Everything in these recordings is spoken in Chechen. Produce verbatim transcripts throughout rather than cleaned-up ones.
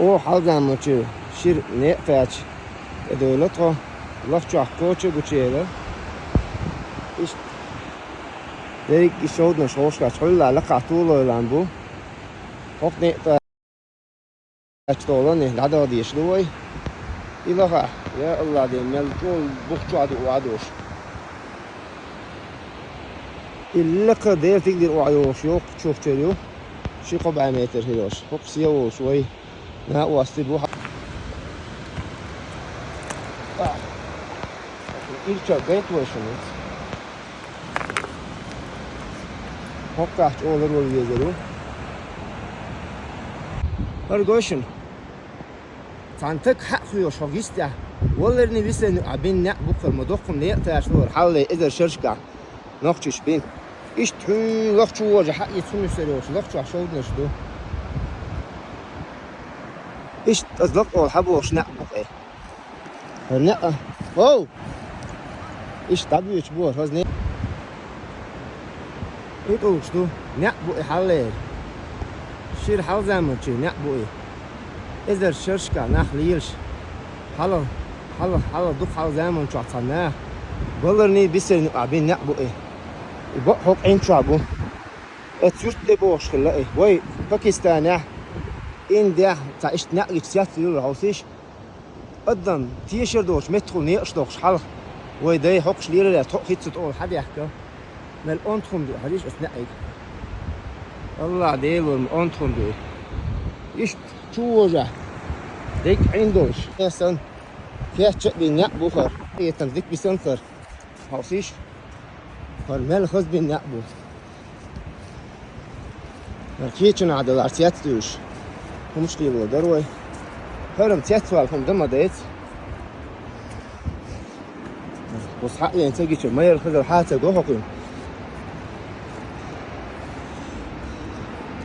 О, хьалзаманчу шира некъа кхаьчча, тӀедевлла тхо, лахчохь коча гучуяьлла. Иштта дерриг и шовданаш хьошкхаьчча, хьуьлла лакхахь толойла бу. ХӀокху некъа кхаьчча долу, дӀадала дезаш ду вай. И лахахь, я АллахӀ Дела, мел чӀогӀа бух чохь ду охьадош. И лекха Делан тига дира охьайогӀуш йоккхачух чуьра ю, ши-кхо бӀе метр хир йолуш. ХӀокху схьа волуш вай накъостий бу. Ирча гайта вай шуна. ХӀоккхахь чӀогӀа ларвала везар ву. ХӀара гой шуна. Цхьана таг хьаъ хьоьхуш хьо гистехь, валарний висарний Ӏа бина некъ бу хӀара, ма доккха некъа таш лора хьалле эзар шершкахь нохчаш бина. Иштта хьуьнан лахчу вожа хьаъ и цхьа муьсар йолуш лахчохь шовданаш ду. Иштта аса лакъола хьабохуш некъ бу-кх и. ХӀара некъа. Вов! Иштта дӀабоьдуш бу хӀара хаза некъ. И тӀулгаш ду, некъ бу и хьаллера. Шира хьалзаманчийн некъ бу и. Эзар шершкахь нах лелаш. Хьала, хьала, хьала дукха хьалха заманчохь цхьана наха валарний бисарний Ӏа бина некъ бу и. И бакъ хӀокху Ӏин чохь бу. Оцу юьрта тӀе бохуш хилла и. Вай Пакистанехь, Индехь цхьа иштта некъ гича цец йолура хьовсийша. Адам тешар доцуш меттахула некъаш дохуш хьалха. Вай дай хӀокхуш леларехь тхо а хӀинца тӀе хьадаьхка. Мел онда хӀума ду хьажийша оцу некъиг. АллахӀ Дела вара ма онда хӀума ду. Иштта чу вожахь. Дерриг Ӏин долуш. Эсан кечча а бина некъ бу хӀара. Этан дика бисанкара. Хьовсийша. ХӀара мел хаза бина некъ бу. ХӀара кечанахь далахь цец дуьйлуш. ХӀумаш лело дара вай. ХӀара-м цецвала хӀума дан ма дайца. Оцу хьаъ яйна ца гича, ма яра хазар хьа ца го хӀокхуьнан.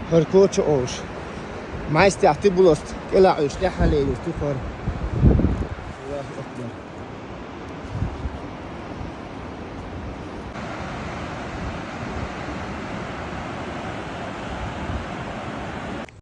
ХӀара коча олуш. Майстехь тибуласт кӀелахь уьш тӀаьхьа лелийта тухар.